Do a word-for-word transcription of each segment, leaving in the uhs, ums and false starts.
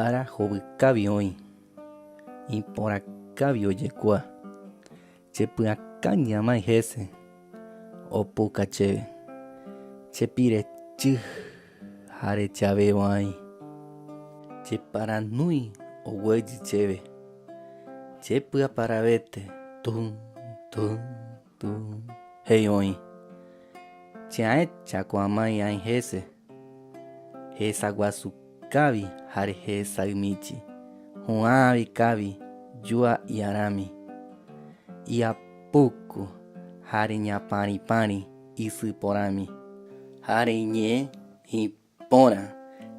Ara jovɨ kavi oï, ipöra kavi oyekua. Chepɨakañɨ amae jese, opuka cheve. Chepire chɨ jare chaveo aï. Cheparanui ogueyɨ cheve. Chepɨaparavete, tun, tun, tun, jei oï. Che aechako amae aï jese. Jesa guasu kavi jare jesa ɨmichi, juävi kavi yua iarami, iapuku jare ñaparipari isɨpo rami. Jare iñee ipöra,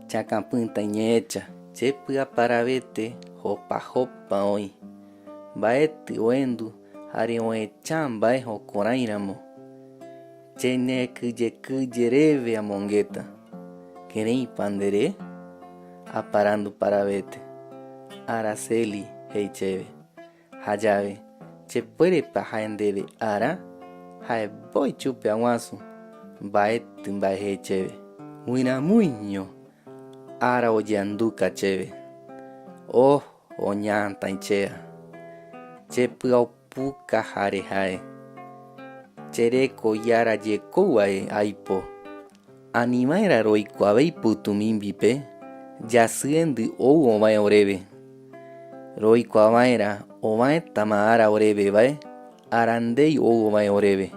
chakapɨta iñeecha. Chepɨaparavete jopajopa oï. Mbaetɨ oendu jare oëchä mbae jokuaräi ramo. Che nekɨyekɨye reve amongeta. Kërẽipa ndere? Aparandu paravete. Araceli jei cheve. Jayave, chepuerepa jae ndeve ara? Jae mboi chupe aguasü. Mbaetɨ mbae jei cheve. Guïramüiño ara oyeanduka cheve. Oh, oñatai chea. Chepɨa opuka jare jae. Chereko iara yekou vae aipo. Ani vaera roikuavei pütümimbipe, yasɨendɨ ou ovae oreve. Roikua vaera ovaetama ara oreve vae, ara ndei ou ovae oreve.